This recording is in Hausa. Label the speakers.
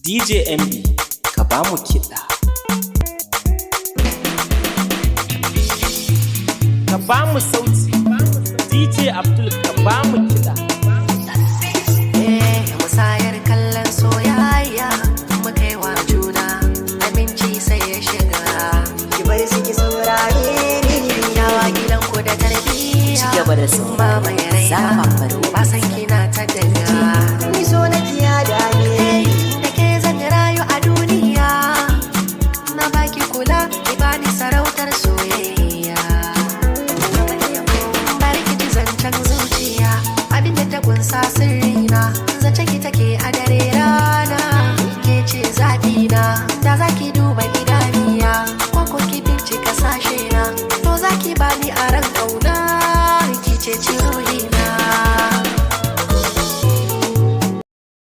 Speaker 1: DJ MB, ka ba mu kiɗa. Ka ba mu sauti. DJ Abdul, ka ba mu kiɗa.